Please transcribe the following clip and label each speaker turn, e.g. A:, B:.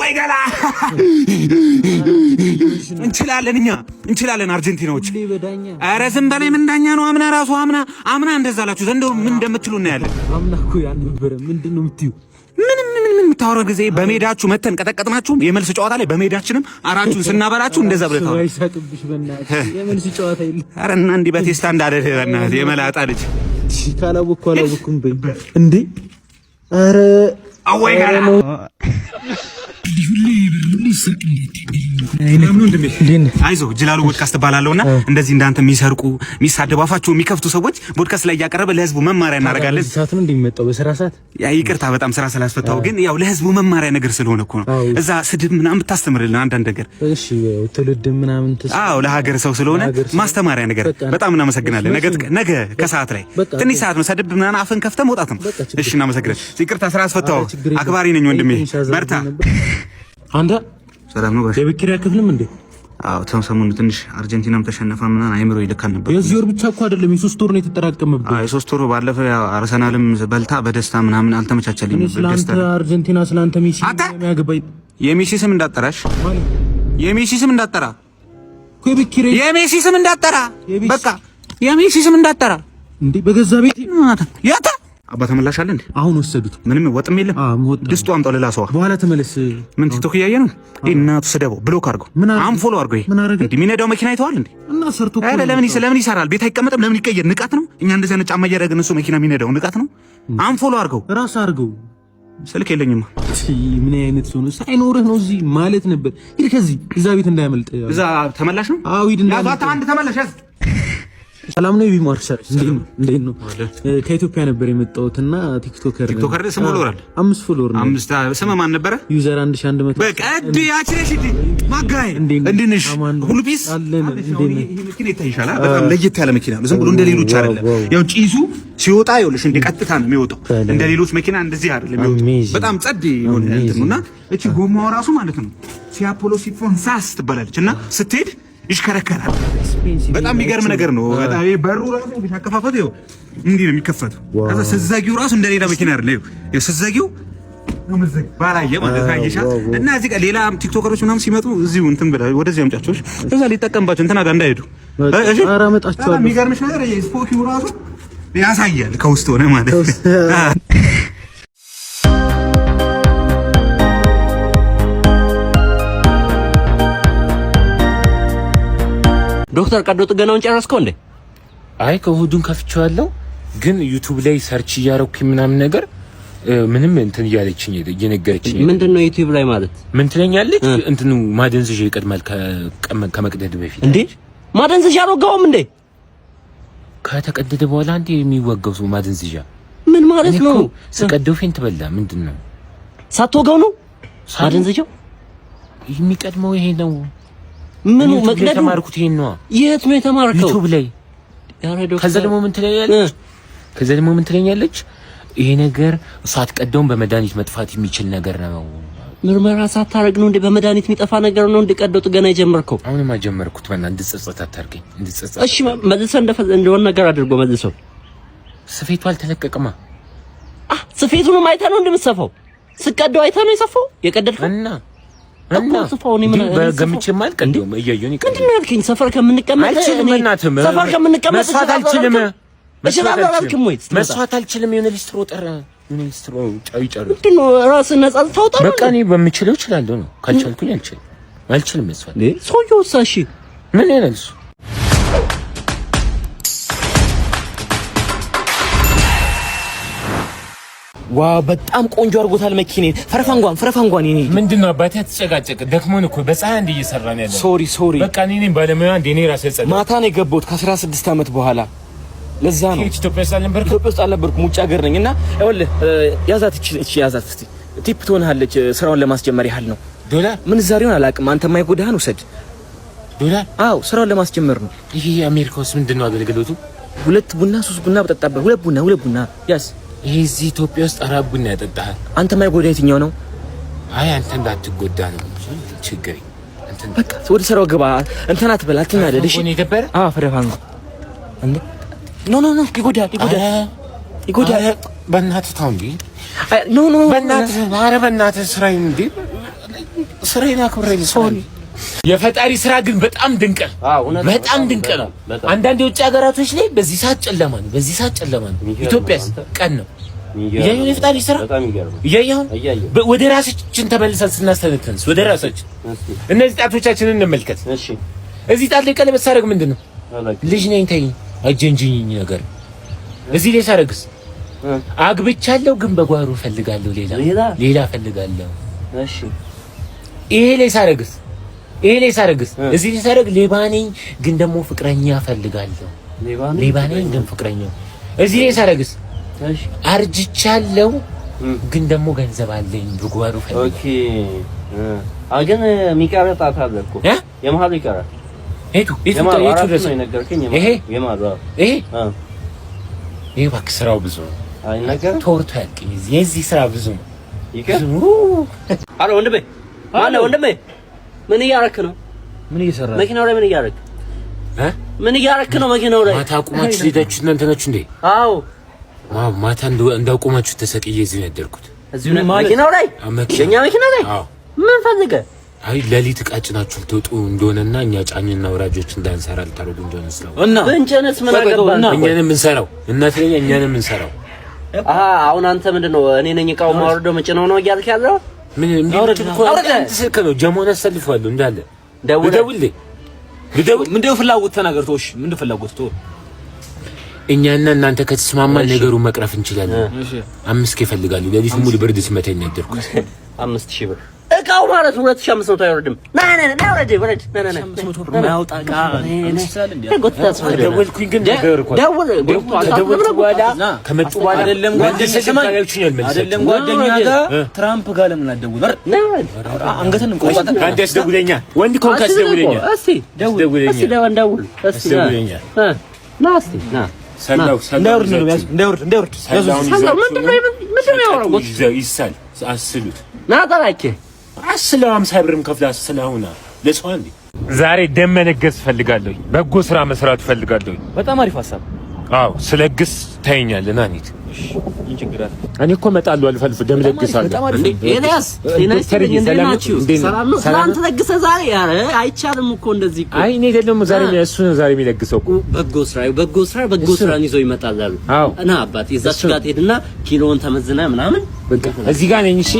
A: አወይ ገላ፣ እንችላለን፣ እኛ እንችላለን አርጀንቲናዎች። ኧረ ዝም በላይ፣ ምን ዳኛ ነው? አምና ራሱ አምና አምና እንደዛ አላችሁ። ዘንድሮ ምን እንደምትሉ እናያለን።
B: አምና እኮ ያልነበረ ምንድን ነው የምትይው?
A: ምንም ምን ምን የምታወራው ጊዜ በሜዳችሁ መተን ቀጠቀጥናችሁ። የመልስ ጨዋታ ላይ በሜዳችንም አራችሁን ስናበላችሁ እንደዛ ብለህ ታወራ።
B: አይሳቅብሽ በእናትህ፣ የመልስ ጨዋታ የለም።
A: ኧረ እና እንዲህ በቴስታ እንዳደለ በእናትህ የመላጣ ልጅ።
B: ካላወቅኩ አላወቅኩም በይ እንዴ። ኧረ
A: አወይ ገላ፣ አይዞህ፣ ጅላሉ ቦድካስት እባላለሁ እና እንደዚህ እንዳንተ የሚሰርቁ፣ የሚሳደቡ፣ አፋቸው የሚከፍቱ ሰዎች ቦድካስት ላይ እያቀረበ ለህዝቡ መማሪያ እናደርጋለን።
B: ሰዓት ነው እንደሚመጣው በስራ ሰዓት።
A: ያ ይቅርታ፣ በጣም ስራ ስላስፈታው፣ ግን ያው ለህዝቡ መማሪያ ነገር ስለሆነ እኮ ነው። እዛ ስድብ ምናምን ብታስተምርልን አንዳንድ ነገር።
B: እሺ፣ ትውልድ ምናምን።
A: አዎ፣ ለሀገር ሰው ስለሆነ ማስተማሪያ ነገር። በጣም እናመሰግናለን። ነገ ነገ ከሰዓት ላይ ትንሽ ሰዓት ነው፣ ሰድብ ምናምን አፍን ከፍተህ መውጣት ነው። እሺ፣ እናመሰግናለን። ይቅርታ ስራ አስፈታው። አክባሪ ነኝ ወንድሜ፣ በርታ።
B: አንተ
A: ሰላም ነው ጋሽ?
B: የቤት ኪራይ አትከፍልም እንዴ?
A: አዎ፣ ሰሞኑን ትንሽ አርጀንቲናም ተሸነፈ ምናምን አይምሮ ይልካል ነበር።
B: የዚህ ወር ብቻ እኮ አይደለም፣ የሶስት ወር ነው የተጠራቀመብህ።
A: አዎ፣ የሶስት ወሩ ባለፈ አርሰናልም በልታ በደስታ ምናምን አልተመቻቸልኝም።
B: እኔ ስላንተ አርጀንቲና ስላንተ ሜሲ የሚያገባኝ
A: የሜሲ ስም እንዳጠራሽ፣ የሜሲ ስም እንዳጠራ፣
B: የቤት ኪራይ
A: የሜሲ ስም እንዳጠራ፣ በቃ የሜሲ ስም እንዳጠራ።
B: እንዴ፣ በገዛ ቤት
A: ያታ አባ ተመላሽ አለ እንዴ?
B: አሁን ወሰዱት።
A: ምንም ወጥም የለም። ድስቱ አምጣው ሌላ ሰው።
B: በኋላ ተመለስ።
A: ምን ቲክቶክ እያየ ነው? እናቱ ስደበው፣ block አድርገው፣ unfollow አድርገው። እንዴ፣ የሚነዳው መኪና አይተዋል እንዴ?
B: እና ሰርቶ
A: ኧረ ለምን ለምን ይሰራል? ቤት አይቀመጥም? ለምን ይቀየር? ንቃት ነው። እኛ እንደዚህ አይነት ጫማ እያደረግን እሱ መኪና የሚነዳው ንቃት ነው። Unfollow አድርገው።
B: ራስ አድርገው።
A: ስልክ የለኝማ።
B: ምን አይነት ሰው ነው? ሳይኖርህ ነው እዚህ ማለት ነበር። ሂድ ከዚህ፣ እዛ ቤት እንዳያመልጥ።
A: እዛ ተመላሽ ነው።
B: አዎ፣ ሂድ እንዳያመልጥ።
A: አንድ ተመላሽ ያዝ።
B: ሰላም ነው ቢማርሻል፣ እንዴት ነው? ከኢትዮጵያ ነበር የመጣሁት እና TikToker።
A: TikToker ስም follower አለ?
B: አምስት follower ነው።
A: አምስት። ስም ማን ነበረ?
B: User 1100።
A: በቃ እዲ አችሬሽ እዲ ማጋይ፣ እንዴት ነሽ? ሁሉ peace
B: አለን። እንዴት ነህ?
A: ይሄ መኪና ይታይሻል። በጣም ለየት ያለ መኪና ነው። ዝም ብሎ እንደ ሌሎች አይደለም። ያው ጭሱ ሲወጣ ይኸውልሽ እንደ ቀጥታ ነው የሚወጣው። እንደ ሌሎች መኪና እንደዚህ አይደለም የሚወጣው። በጣም ጸድ የሆነ እንትን ነውና እቺ ጎማዋ ራሱ ማለት ነው ሲያፖሎ ሲፎን ሳስ ትባላለች እና ስትሄድ ይሽከረከራል። በጣም የሚገርም ነገር ነው። በጣም ይሄ በሩ ራሱ አከፋፈቱ ይኸው እንዲህ ነው የሚከፈተው። ከዛ ስትዘጊው ራሱ እንደ ሌላ መኪና አይደለም። ይኸው ስትዘጊው ባላየ ማለት አየሻ። እና እዚህ ጋር ሌላ TikToker ኦች ምናምን ሲመጡ እዚሁ እንትን ብለህ ወደዚህ አምጫቸው። እዛ ሊጠቀምባቸው እንትና ጋር እንዳይሄዱ።
B: እሺ፣ ኧረ አመጣቸዋለሁ።
A: የሚገርምሽ ነገር ስፖኪው ራሱ ያሳያል ከውስጥ ሆነ ማለት።
C: ዶክተር፣ ቀዶ ጥገናውን ጨረስከው እንዴ?
D: አይ፣ ከሆዱን ከፍቼዋለሁ፣ ግን ዩቲዩብ ላይ search እያረኩኝ ምናምን ነገር ምንም እንትን እያለችኝ እየነገረችኝ።
C: ምንድን ነው ዩቲዩብ ላይ ማለት?
D: ምን ትለኛለች? እንትኑ ማደንዘዣ ይቀድማል ከመቅደድ በፊት።
C: እንዴ፣ ማደንዘዣ አልወጋውም እንዴ?
D: ከተቀደደ በኋላ እንዴ የሚወጋው ሰው ማደንዘዣ።
C: ምን ማለት ነው?
D: ስቀደው faint በላ። ምንድን ነው?
C: ሳትወጋው ነው ማደንዘዣው?
D: የሚቀድመው ይሄ ነው።
C: ምኑ መቅደዱ?
D: የተማርኩት ይሄን ነው።
C: የት ነው የተማርከው?
D: ዩቲዩብ ላይ። ከዛ ደግሞ ምን ትለኛለች? ከዛ ደግሞ ምን ትለኛለች? ይሄ ነገር ሳትቀደውም በመድኃኒት መጥፋት የሚችል ነገር ነው።
C: ምርመራ ሳታረግ ነው እንዴ? በመድኃኒት የሚጠፋ ነገር ነው እንዴ? ቀዶ ጥገና የጀመርከው?
D: አሁንማ ጀመርኩት። በእናትህ እንድጸጸት አታርገኝ። እንድጸጸት።
C: እሺ፣ መልሰህ እንደሆነ ነገር አድርጎ መልሰው።
D: ስፌቱ አልተለቀቀማ።
C: አህ፣ ስፌቱንም አይተህ ነው እንደምትሰፋው? ስቀደው አይተህ ነው የሰፋው የቀደድከው?
D: እና
C: እኮ ስፋው እኔ ምን
D: በገምቼማ አልቀደውም፣ እያየሁ ነው።
C: ምንድን ነው ያልከኝ? ሰፈር ከምንቀመጥ
D: አልችልም። በእናትህ
C: ሰፈር ከምንቀመጥ
D: መስፋት አልችልም።
C: እችላለሁ አላልክም ወይ?
D: መስፋት አልችልም። የሆነ ሊስትሮ ጠራ፣ የሆነ ሊስትሮ ጫው ይጫሩ።
C: ምንድን ነው ራስህን ነፃ ልታወጣ ነው?
D: በቃ እኔ በምችለው እችላለሁ ነው። ካልቻልኩኝ አልችልም፣ አልችልም መስፋት።
C: ሰውዬው እሺ
D: ምን ይላል እሱ?
E: Wow፣ በጣም ቆንጆ አድርጎታል መኪኔን። ፈረፋንጓን ፈረፋንጓን የኔ
D: ምንድን ነው አባቴ፣ አትጨቃጨቅ። ደክሞን እኮ በፀሐይ እንደ እየሰራን ያለ።
E: Sorry, sorry።
D: በቃ እኔ ነኝ ባለሙያ እንደ እኔ ራሴ ጸዳ።
E: ማታ ነው የገባሁት ከ16 ዓመት በኋላ፣ ለዛ ነው።
D: ኢትዮጵያ ውስጥ አልነበርኩም።
E: ኢትዮጵያ ውስጥ አልነበርኩም፣ ውጭ ሀገር ነኝ። እና ይኸውልህ ያዛት፣ እቺ እቺ ያዛት እስቲ፣ tip ትሆንሃለች። ስራውን ለማስጀመር ያህል ነው።
D: ዶላር
E: ምንዛሬውን አላውቅም። አንተ የማይጎዳህን ውሰድ።
D: ዶላር?
E: አዎ፣ ስራውን ለማስጀመር ነው።
D: ይሄ አሜሪካ ውስጥ ምንድን ነው አገልግሎቱ?
E: ሁለት ቡና ሶስት ቡና በጠጣበት፣ ሁለት ቡና ሁለት ቡና ያዝ።
D: ይሄ እዚህ ኢትዮጵያ ውስጥ አራት ቡና ያጠጣሃል።
E: አንተ የማይጎዳ የትኛው ነው?
D: አይ፣ አንተ እንዳትጎዳ ነው ችግሬ።
E: በቃ ወደ ስራው ግባ። እንትን አትበል፣ አትናደድ። እሺ? አዎ፣ ፈረፋን እንዴ። No, no, no፣ ይጎዳል፣ ይጎዳል፣ ይጎዳል።
D: በእናትህ ተው እንዴ!
E: No, no።
D: በእናትህ፣ ኧረ በእናትህ ስራዬን እንዴ! ስራዬን አክብሬ ነው። Sorry። የፈጣሪ ስራ ግን በጣም ድንቅ ነው። በጣም ድንቅ ነው። አንዳንድ የውጭ ሀገራቶች ላይ በዚህ ሰዓት ጨለማ ነው፣ በዚህ ሰዓት ጨለማ ነው። ኢትዮጵያስ ቀን ነው። እያየሁ የፈጣሪ ስራ እያየሁ ወደ ራሳችን ተመልሰን ስናስተነትንስ ወደ ራሳችን እነዚህ ጣቶቻችንን እንመልከት። እዚህ ጣት ላይ ቀለበት ሳደርግ ምንድን ነው ልጅ ነኝ ተይኝ አጀንጂኝ ነገር እዚህ ላይ ሳደርግስ አግብቻለሁ ግን በጓሮ እፈልጋለሁ ሌላ ሌላ እፈልጋለሁ። እሺ ይሄ ላይ ሳደርግስ ይሄ ላይ ሳደርግስ እዚህ ላይ ሳደርግ ሌባ ነኝ ግን ደግሞ ፍቅረኛ እፈልጋለሁ። ሌባ ነኝ ግን ፍቅረኛ እዚህ ላይ ሳደርግስ እሺ አርጅቻለሁ ግን ደግሞ ገንዘብ አለኝ በጓሮ እፈልጋለሁ።
C: Okay ግን የሚቀር ጣት አለ እኮ የመሀሉ ይቀራል።
D: የቱ የቱ የቱ ድረስ ይሄ ይሄ ይሄ እባክህ ስራው ብዙ ነው።
C: አይነገርም
D: ተወርቶ አያልቅም። የዚህ ስራ ብዙ ነው።
C: ይቅር። አረ ወንድሜ ማነው ወንድሜ? ምን እያረክ ነው?
E: ምን እየሰራ
C: መኪናው ላይ ምን እያረክ ምን እያረክ ነው? መኪናው ላይ
D: ማታ አቁማችሁ ሄዳችሁ እናንተ ናችሁ እንዴ?
C: አዎ
D: ማታ እንዳቆማችሁ ተሰቅዬ እዚሁ ነው ያደርኩት።
C: እዚሁ ነው መኪናው ላይ የኛ መኪና ላይ።
D: አዎ
C: ምን ፈልገህ?
D: አይ ሌሊት ዕቃ ጭናችሁ ልትወጡ እንደሆነና እኛ ጫኝና ወራጆች እንዳንሰራ ልታደርጉ እንደሆነ ስለው
E: እና
C: ብንጭንስ ምን አገባን?
D: እኛንም የምንሰራው እናት ነኝ እኛንም የምንሰራው።
C: አሃ አሁን አንተ ምንድን ነው እኔ ነኝ ዕቃው ማወርደው መጭነው ነው እያልክ ያለው?
D: ምን ስልክ ነው ጀሞን አሰልፈዋለሁ እንዳለ ደውልልኝ ልደውል።
E: ምንድን ነው ፍላጎት ተናገር። ተወው እሺ ምንድን ነው ፍላጎት ተወው።
D: እኛና እናንተ ከተስማማን ነገሩን መቅረፍ እንችላለን። 5K እፈልጋለሁ። ሌሊት ሙሉ ብርድ ሲመታኝ ነው ያደርኩት።
C: 5000 ብር እቃው ማለት 2500 አይወርድም። ና ና ና ወረድ ወረድ ና ና ና
E: 500 ብር ማያወጣ እቃ
D: ደወልኩኝ ግን ከደወልኩ በኋላ ከመጡ በኋላ
E: አይደለም ጓደኛ ጋር ትራምፕ ጋር ለምን አትደውልም? አንገትን እንቆርጣለን።
D: አንተ አስደውለኛ ወንድ ከሆንክ አስደውለኛ።
C: እስቲ ደውል እስቲ ደውል እስቲ ና እስቲ ና
D: ሰላው
B: እንዳይወርድ ነው እንዳይወርድ እንዳይወርድ
C: ሰላው ምንድን ነው ያወራው?
D: ይሳል አስሉት
C: ና ጠራኬ
D: አስለው 50 ብርም ከፍላ አስለውና ለሰው አንዴ ዛሬ ደም መለገስ እፈልጋለሁ። በጎ ስራ መስራት እፈልጋለሁ።
E: በጣም አሪፍ ሀሳብ።
D: አዎ ስለግስ ታይኛለህ። ና እንሂድ።
E: እሺ ምን ችግር አለ?
D: እኔ እኮ እመጣለሁ አልፈልፍ ደም ለግሳለሁ።
C: ኤልያስ ጤና ይስጥልኝ። እንዴት ናችሁ? ሰላም ነው? ትናንት ለግሰህ ዛሬ? ኧረ አይቻልም እኮ እንደዚህ እኮ።
D: አይ እኔ አይደለም ዛሬ እሱ ነው ዛሬ የሚለግሰው እኮ።
C: በጎ ስራ በጎ ስራ በጎ ስራን ይዞ ይመጣል አሉ።
D: አዎ
C: እና አባት የዛች ጋር ትሄድና ኪሎውን ተመዝነህ ምናምን
D: በቃ እዚህ ጋር ነኝ። እሺ